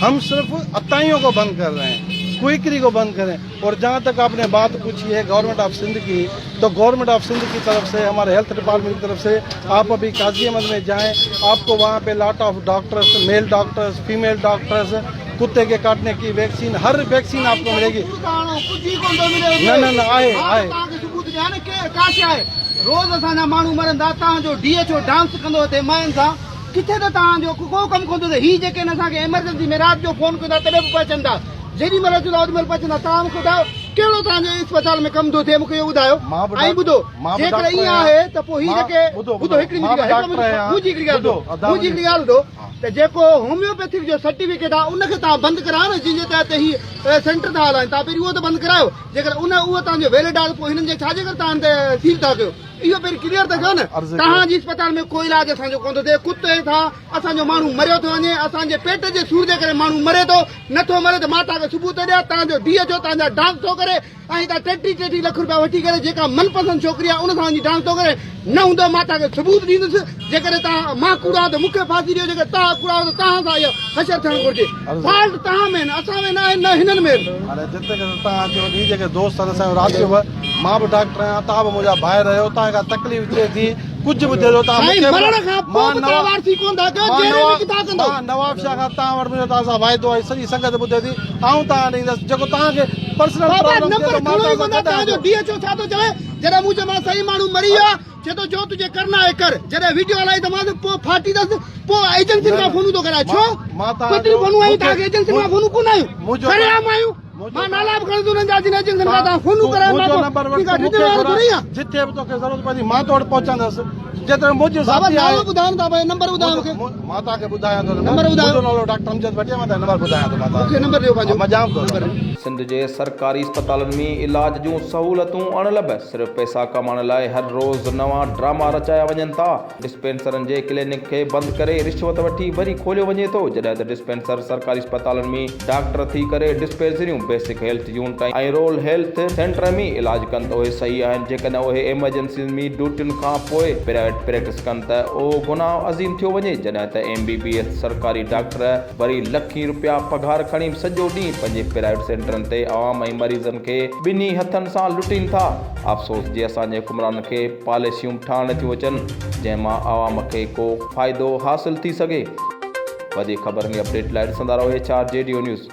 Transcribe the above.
हम सिर्फ अताइयों को बंद कर रहे हैं, क्विकरी को बंद कर रहे हैं। और जहाँ तक आपने बात पूछी है गवर्नमेंट ऑफ सिंध की, तो गवर्नमेंट ऑफ सिंध की तरफ से, हमारे हेल्थ डिपार्टमेंट की तरफ से, आप अभी काजी अहमद में जाएं, आपको वहाँ पे lot of doctors, male doctors, female doctors, कुत्ते के काटने की वैक्सीन, हर वैक्सीन आपको मिलेगी। न न न आहे आहे। तव्हांखे सबूत ॾियां न के का शइ आहे। रोज़ असांजा माण्हू मरंदा, तव्हांजो डी एच ओ डांस कंदो हिते मायुनि सां, किथे त तव्हांजो को कमु कोन थो थिए। ही जेके आहिनि असांखे एमरजेंसी में राति जो फोन कंदा तॾहिं बि पहुचनि था, जेॾी महिल अचूं था ओॾी महिल पहुचनि था। तव्हां मूंखे ॿुधायो कहिड़ो तव्हांजे अस्पताल में कमु थो थिए, मूंखे इहो ॿुधायो। मां बि ऐं ॿुधो, मां बि जेकॾहिं डॉक्टर ईअं आहियां। आहे त पोइ ही मां जेके ॿुधो, ॿुधो हिकिड़ी मां मुंहिंजी बि ॻाल्हि, डॉक्टर आहियां। मुंहिंजी हिकिड़ी ॻाल्हि ॿुधो, ॿुधो, अदा मुंहिंजी हिकिड़ी ॻाल्हि ॿुधो त जेको होम्योपैथिक जो सर्टिफिकेट आहे उनखे तव्हां बंदि करायो न, जंहिंजे तहत ही सेंटर था हलाइनि, तव्हां पहिरीं उहो त बंदि करायो। जेकॾहिं उन उहो तव्हांजो वैलिड आहे त पोइ हिननि जे छाजे करे तव्हां ते सील था कयो, इहो पहिरीं क्लियर त कयो न। अर्ज़ कयो। तव्हांजी अस्पताल में को इलाज असांजो कोन थो थिए, कुते सां असांजो माण्हू मरियो थो वञे, असांजे पेट जे सूर जे करे माण्हू मरे थो, नथो मरे त मां तव्हांखे सबूत ॾियां, तव्हांजो डी एच ओ तव्हांजा डांस थो करे ऐं तव्हां टेटीह टेटीह लख रुपया वठी करे जेका मनपसंद छोकिरी आहे उन सां वञी डांस थो करे। न हूंदो मां तव्हांखे सबूत ॾींदुसि। जेकॾहिं तव्हां मां कूड़ा आहियो त मूंखे फांसी ॾियो, जेकॾहिं तव्हां कूड़ा आहियो त तव्हां सां इहो हशर थियणु घुरिजे। फॉल्ट तव्हां में आहिनि, असां में न आहिनि, न हिननि में आहिनि। हाणे जिते तव्हां चयो ही जेके दोस्त आहिनि असांजो राति जो बि, मां बि डॉक्टर आहियां, तव्हां बि मुंहिंजा भाइर आहियो, तव्हांखे का तकलीफ़ थिए थी, कुझु बि थिए थो, तव्हां साईं मूंखे मरण खां पोइ मां बि तव्हां वारसी कोन था कयो, मां जहिड़े बि नवाब किथां कंदव? मां नवाब शाह खां तव्हां वटि मुंहिंजो तव्हां सां वाइदो आहे, सॼी संगत ॿुधे थी, आउं तव्हां वटि ईंदसि, जेको तव्हांखे पर्सनल बाबा प्रॉब्लम थिए नंबर थो, मां खणो ई तव्हां कोन सां था, गॾु तव्हांजो आहियां। डी एच ओ छा थो चवे? जॾहिं मूं चयो सही माण्हू मरी वियो आहे, चए थो जो तुझे करना है कर। जॾहिं वीडियो हलाई त मां पोइ फाटी अथसि, पोइ एजेंसियुनि खां फोनूं थो कराए, छो? मां तव्हांजो केतिरियूं फोनूं आयूं मूंखे तव्हांखे एजेंसियुनि खां? फोनूं कोन आयूं, मुंहिंजो सरेआम आयूं। मुंहिंजो मां नाला बि खणंदुसि उन्हनि जा जिन एजेंसियुनि खां तव्हां फोनूं कराए। मुंहिंजो मां नंबर पोइ वठि, ठीकु आहे, मूंखे ॾिजण वारो थोरी घुराए, आहे। जिथे बि तोखे ज़रूरत पवंदी मां तो वटि पहुचंदसि, जेतिरो मुंहिंजी बाबा ज़ाती नालो आहे। ॿुधायो न तव्हां पंहिंजो नंबर ॿुधायो मूंखे। मां तव्हांखे ॿुधायां थो। नंबर ॿुधायो। मुंहिंजो नालो डॉक्टर अमजद भट्टी आहे, मां तव्हांखे नंबर ॿुधायां थो। मां मूंखे नंबर ॾियो पंहिंजो। मां ॼाम थो। सिंध जे सरकारी अस्पतालनि में इलाज जूं सहूलियतूं अणलभ, सिर्फ़ पैसा कमाइण लाइ हर रोज़ नवां ड्रामा रचाया वञनि था। डिस्पेंसरनि जे क्लिनिक खे बंदि करे रिश्वत वठी वरी खोलियो वञे थो, जॾहिं त डिस्पेंसर सरकारी अस्पतालनि में डॉक्टर थी करे डिस्पेंसरियूं, बेसिक हेल्थ यूनिट ऐं रूरल हेल्थ सेंटर में इलाज कनि त उहे सही आहिनि, जेकॾहिं उहे एमरजेंसी में ड्यूटियुनि खां पोइ प्राइवेट प्रैक्टिस कनि त उहो गुनाह अज़ीम थियो वञे, जॾहिं त एम बी बी एस सरकारी डॉक्टर वरी लखीं रुपया पघार खणी सॼो ॾींहुं पंहिंजे प्राइवेट सेंटरनि ते आवाम ऐं मरीज़नि खे ॿिन्ही हथनि सां लुटीनि था। अफ़सोस जे असांजे हुकुमराननि खे पॉलिसियूं ठाहिण नथियूं अचनि जंहिं मां आवाम खे को फ़ाइदो हासिल थी सघे। वधीक ख़बरनि अपडेट लाइ ॾिसंदा रहो H R J D O news.